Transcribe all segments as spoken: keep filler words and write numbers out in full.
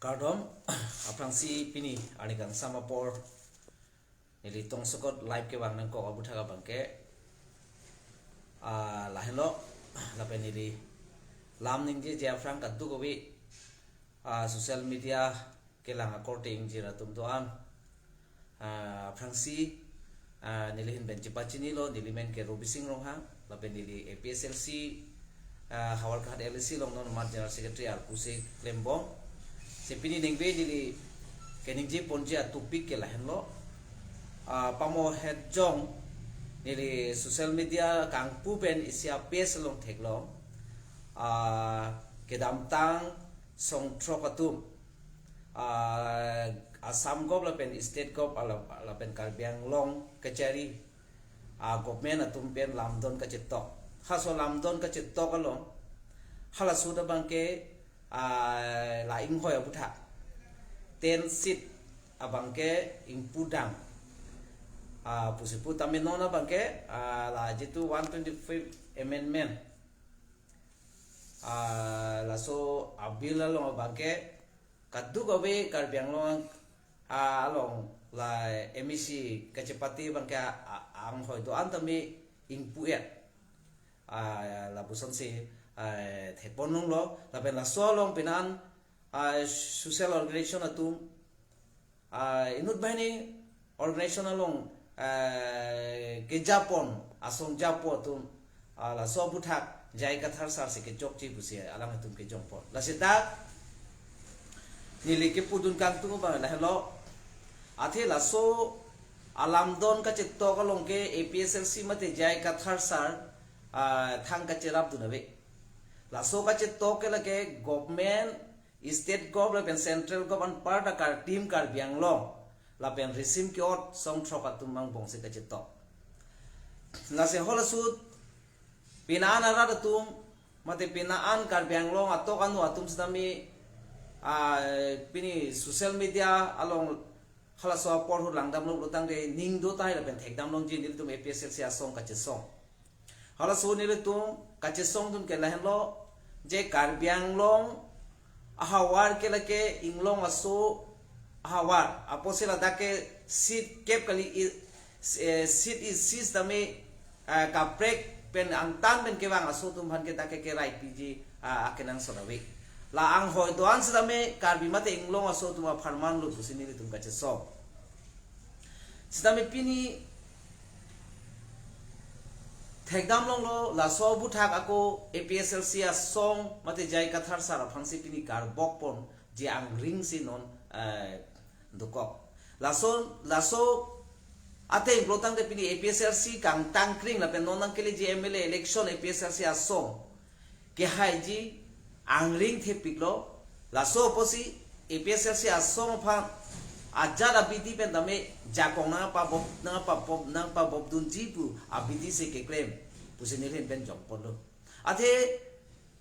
Kardom, aphrangsi pini arni kangsam apor neli tongsokot live kevang nangkok aputhak abangke, ah, lahenlo, lapen neli lam ningjeje aphrang kadokave, ah, social media kelang akorte ingjir atum do-an. Ah, aphrangsi, ah, neli ahin pen chepachinilo, neli men ke Robising Ronghang, lapen neli A P S L C, ah, Howraghat L A C along non General Secretary arpu si klembom. Si pini ningve neli keningje ponji atopic ke lahenlo. Ah, pamo het jong neli social media kangpu pen isi a-page along theklong. Ah, kedamtang songthrok atum, ah, Assam Gov lapen State Gov ala-, lapen Karbi Anglong kachari, ah, government atum pen lamdon kachetok. Halaso lamdon kachetok along, halaso abangke, ah, la inghoi aputhak ten seat abangke ingpudam. Ah, pusi pu tame non abangke, ah, la jitu one twenty-fifth amendment, ah, laso a-bill along abangke kadokave Karbi Anglong, ah, along la M A C kachepate abangke, ah, anghoi do-an tame ingpu-et. Ah, lapuson si, ah, thepon longlo, lapen laso along pinan, ah, social organization atum, ah, inut banghini organization along, ah, kejapon, asong japo atum, ah, laso aputhak J I Kathar sir si kechokche pusi alanglitum kejongpon. Lasi dak neli kepudun kangtung abang lahenlo. Athe laso alamdon kachetok along ke A P S L C mate J I Kathar sir, ah, thang kacherapdun ave. Laso kachetok ke lake government, State Gov lapen Central Gov anparta Kartim Karbi Anglong lapen risim ke-ot songthrok atum angbong si kachetok. Lasi halaso pinan arat atum, mate pinan Karbi Anglong atok anu atum sitame, ah, pini social media along halaso apor ahut langdamlo pulotangte ning do tahai lapen thekdam longji nelitum A P S L C asong kachesong. Halaso nelitum kachesongdun ke lahenlo, je Karbi Anglong ahavar ke lake inglong aso ahavar, apotsi ladak ke seat kep kali, i-, eh, seat isi sitame, eh, kaprek pen angtan pen kevang aso atum aphan ke dak ke kerai piji, ah, akenangsot ave. La anghoi do-an sitame Karbi mate inglong aso atum apharman lo pusi nelitum kachesong. Sitame pini thekdam longlo, laso aputhak ako A P S L C asong mate J I Kathar sir aphansi pini karbokpon, je angring si non, eh, dokok. Laso, laso ateng pulotangte pini A P S L C kangtangkring lapen non nangkeleji M L A election A P S L C asong kehaiji angring thepiklo. Laso apotsi A P S L C asong aphan ajat abidi pen tame jakong nangpabop, nangpabop, nangpabopdunji pu abidi si keklem pusi neli ahin pen jongponlo. Athe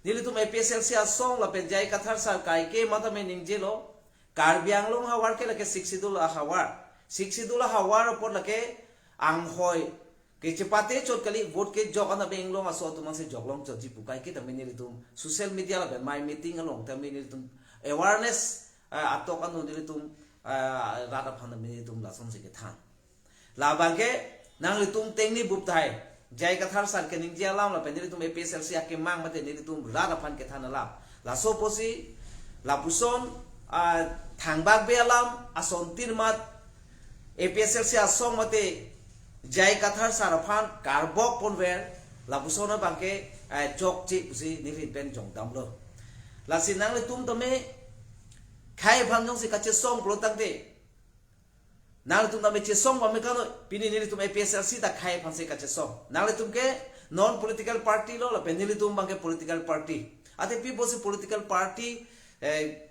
nelitum A P S L C asong lapen J I Kathar sir kaike matame ningjelo, Karbi Anglong ahavar ke lake Sixth Schedule ahavar. Sixth Schedule ahavar apot lake anghoi kechepate chot kali, vote kejok an abe inglong aso atum ansi joklong chotji pu kaike tame nelitum social media lapen mai meeting along tame nelitum awareness, ah, atok anu nelitum, ah, rat aphan tame nelitum lasonsi kethan. Labangke nanglitum tengni bup tahai, J I Kathar sir keningje alam lapen nelitum A P S L C akemang mate nelitum rat aphan kethan alam. Laso apotsi lapuson, ah, thangbak be alam asontin mat A P S L C asong mate J I Kathar sir aphan karbokponver, lapuson abangke, eh, chokche pusi neli ahin pen jongdamlo. Lasi nanglitum tame khei aphan jongsi kachesong pulotangte, nanglitum tame chesong pame kano, pini nelitum A P S L C ta khei aphansi kachesong. Nanglitum ke non political party lo, lapen nelitum abangke political party. Athe pi pusi political party, eh,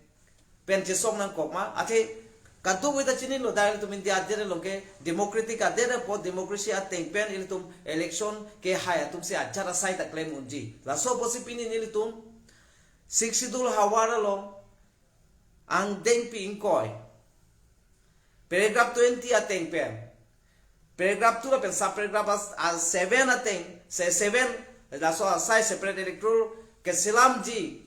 pen chesong nangkok ma? Athe kadokave ta chinilo, dak ilitum India adet along ke democratic adet apot, democracy ateng pen ilitum election kehai atumsi ajat asai ta klem unji. Laso apotsi pini nelitum Sixth Schedule ahavar along angdengpi ingkoi, paragraph twenty ateng pen, paragraph two lapen sub paragraph as, as seven ateng, se seven, laso asai separate electoral keselamji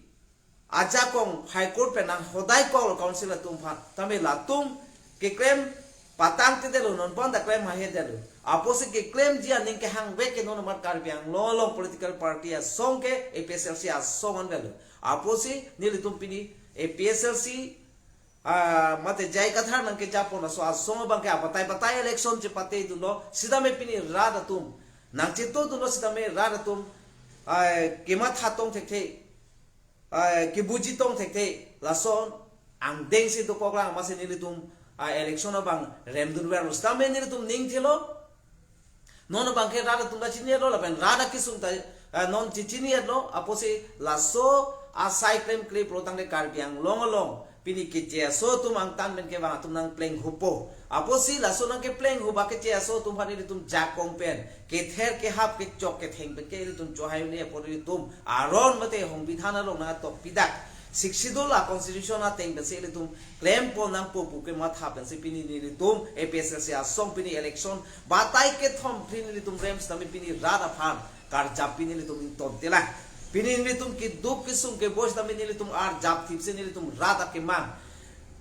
ajakong High Court pen nang hodai kok council atum aphan. Tame latum keklem patang te delo, non pon ta klem hahe delo. Apotsi keklemji aning kehangvek ke non amat Karbi Anglong along political party asong ke A P H L C asong an delo. Apotsi nelitum pini A P H L C, ah, mate J I Kathar nangkejapon aso asong abang ke abatai batai election chepate dunlo, sitame pini rat atum nangcheto dunlo, sitame rat atum, ah, kematha tong thekthe, ah, kebuji tong thekthe, lason angdengsi dokoklang, amatsi nelitum, ah, election abang remdunver, sitame nelitum ning thelo. Non abang ke rat atum ta chini-etlo, lapen rat akesung ta, eh, non chi-, chini-etlo, apotsi laso asai klemkle pulo tangte Karbi Anglong along pini keche aso atum angtan pen kevang atum nangpleng hupo. Apotsi laso nangkepleng huba keche aso atum aphan ilitum jakong pen, kether kehap kechok ketheng pen ke ilitum chohai un-e apot ilitum aron mate hongbidhan along nangtok pidak. Sixth Schedule a constitution ateng pensi ilitum klempon nangpo pu kematha pensi pini nelitum A P H L C asong pini election batai kethom phli nelitum rem sitame pini rat aphan karjap pini nelitum ington tela. Pini nelitum keduk kesung keboi sitame nelitum arjap thipsi nelitum rat akemang,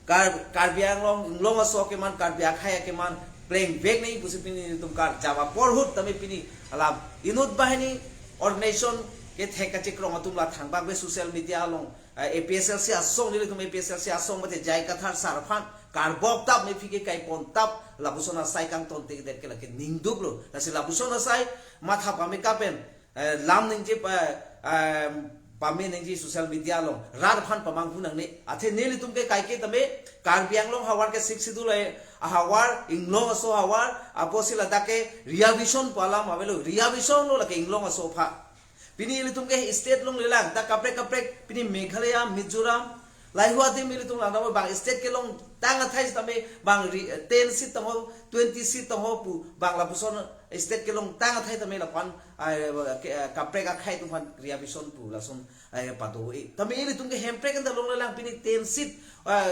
Kar-, Karbi Anglong, Inglong aso akeman, Karbi akhei akeman plengvek nangji pusi pini nelitum karjap apor ahut tame pini alam inut banghini organization kethek kachekrong atum la thangbak ave social media along, eh, A P H L C asong, nelitum A P H L C asong mate J I Kathar sar aphan karbok tap, mephi ke kaipon tap, lapuson asai kangton te det ke lake ningduklo. Lasi lapuson asai matha pame kapen, eh, lam ningje pa, eh, pame ningje social media along rat aphan pamanghu nangne. Athe nelitum ke kaike tame Karbi Anglong havar ke Sixth Schedule ahavar, Inglong aso havar, apotsi ladak ke reservation pu alam avelo, reservation lo lake Inglong aso aphan. Pini ilitum ke state longlelang, ta kaprek kaprek, pini Meghalaya, Mizoram, lahei adim ilitum langdam bang state kelongtang athai sitame bang ri-, ten seat tangho, twenty seat tangho pu bang lapuson state kelongtang athai tame lapan, ah, ke, ah, kaprek akhei atum aphan reservation pu lason, ah, pado-i. Tame ilitum ke Hemprek anta longlelang pini ten seat, ah,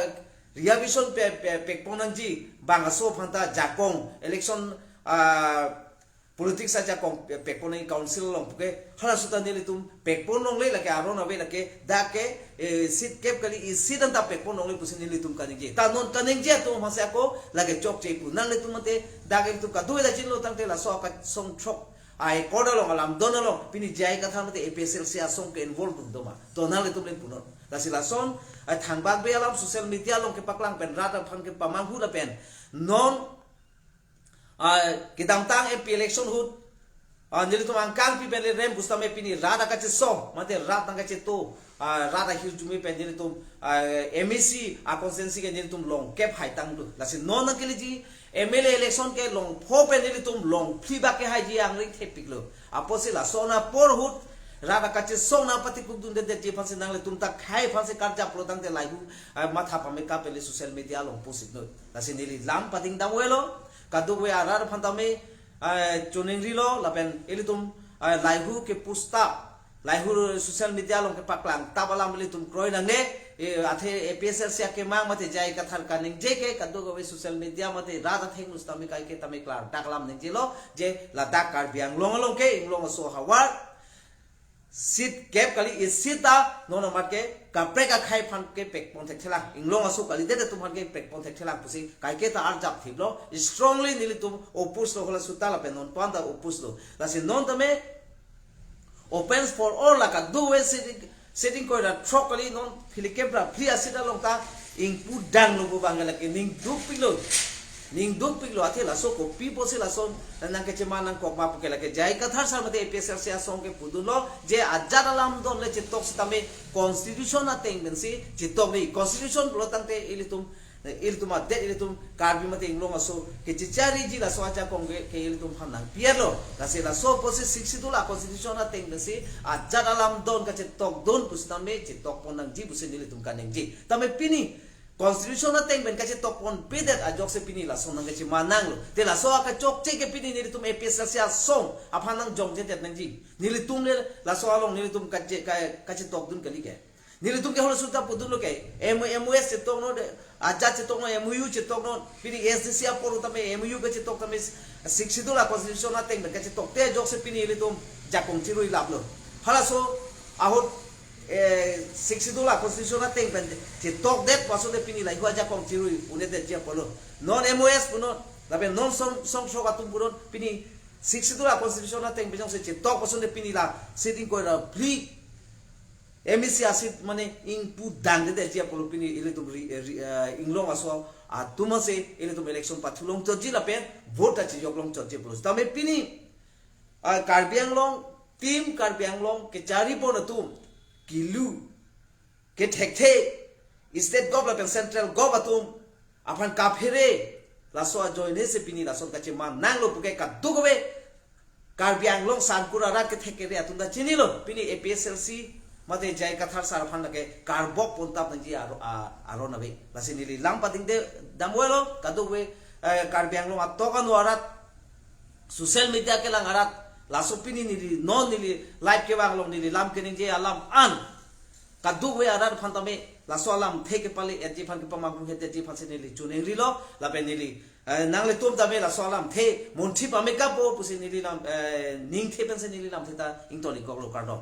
reservation pe, pe, pekpon nangji bang aso aphan ta jakong election, ah, politics ajakong pe-, pekpon nangji council along puke, halaso ta nelitum pekpon longle lake aron ave lake dak ke, eh, seat kep kali, i seat anta pekpon longle pusi nelitum kaningje. Ta non kaningje atum aphansi ako lake chokche pu. Nanglitum ante dak ilitum kadokave ta chinilo tangte laso akesong throk a-accord along, alamdon along pini J I Kathar mate A P H L C asong ke involve dun doma. To nanglitum len punon. Lasi lason, ah, thangbak ave alam social media along kepaklang pen rat aphan kepamanghu lapen non, ah, kedamtang M P election ahut, ah, nelitum angkang pi pen le rem pusitame pini rat akachesong mate rat nangkacheto, ah, rat ahirjume pen nelitum, ah, M A C a constituency ke nelitum long kep haitanglo. Lasi non nangkeleji M L A election ke long pho pen nelitum long phli bak kehaiji angring thepiklo. Apotsi lason apor ahut rat akachesong nangpatikuk dundedetji aphansi nanglitum ta khei aphansi karjap pulo tangte lahei, ah, matha pame kapen le social media along post-iknon. Lasi neli lam pading dam avelo, kadokave arat aphan tame, eh, choningrilo, lapen ilitum, eh, lahei ke post tap, lahei social media along kepaklang tap alam ilitum kroi nangne, eh, athe A P H L C akemang mate J I Kathar kaningje ke kadokave social media mate rat athengno sitame kaike tame klardak alam ningjelo, je ladak Karbi Anglong along ke Inglong aso havar seat kep kali, i seat ta non amat ke kaprek akhei aphan ke pekpon thekthelang, Inglong aso kalidet atum aphan ke pekpon thekthelang pusi kaike ta arjap thiplo, strongly nelitum oppose lo, halaso ta lapen non pon ta oppose lo. Lasi non tame opens for all, la kadokave sitting, sitting koi ra throk kali non phlikep ra phli a-seat along ta ingpu danglo pu bang lake ningdukpiklo. Ningdukpiklo, athe laso kopi pusi lason nangkechema nangkok ma puke lake J I Kathar sar mate A P H L C asong ke pudunlo, je ajat alamdon le chetok sitame constitution ateng pensi chetok nangji. Constitution pulo tangte ilitum, ilitum adet, ilitum Karbi mate Inglong aso kechechariji laso ajakong ke, ke ilitum aphan nangpi-etlo. Lasi laso pusi Sixth Schedule a constitution ateng pensi ajat alamdon kachetok dun pusitame chetok pon nangji pusi nelitum kaningje. Tame pini constitution ateng pen kachetok ponpedet ajoksi pini lason nangkechema nanglo. Te laso akachokche ke pini nelitum A P H L C asong aphan nangjongjedet nangji. Nelitum le laso along nelitum kache-, ka-, kachetok dun kali ke. Nelitum ke halaso ta pudunlo ke. M-, M O S chetok non, ajat chetok non, M O U chetok non. Pini A S D C apor tame M O U kachetok tame Sixth Schedule a constitution ateng pen kachetok te ajoksi pini ilitum jakong chirui laplo. Halaso ahut eh, Sixth Schedule a constitution ateng pen chetokdet pason te pini lahai ajakong chirui un-edetji apotlo. Non M O S punon, lapen non song song sok atum punon, pini Sixth Schedule a constitution ateng pen jongsi chetok pason te pini la seat ingkoi ra phli M A C a seat mane ingpu dangdedetji apotlo, pini ilitum ri, ri, eh, inglong aso atum ase ilitum election pathu longchotji lapen vote ta chejok longchotji apotlo. Tame pini, ah, Karbi Anglong, team Karbi Anglong kechari pon atum kilu kethekthe, state gov lapen central gov atum aphan kaphere, laso ajoine si pini lason kacheman nanglo puke kadokave Karbi Anglong Sangkur arat kethek kere atum ta chinilo, pini A P H L C mate J I Kathar sir aphan lake karbok pontap nangji aro-, a-, aron ave. Lasi neli lam padingde damvelo, kadokave, eh, Karbi Anglong atok ano arat, social media kelang arat, laso pini neli non neli live kevang along neli lam keningje alam an, kadokave arat aphan tame laso alamthe kepale-etji aphan, kepamanghu-etji aphan si neli choningri lo, lapen neli, eh, nanglitum tame laso alamthe monthi pame kapo pusi neli lam, eh, ningthe pensi neli lamthe ta ingtoni koklo, kardom.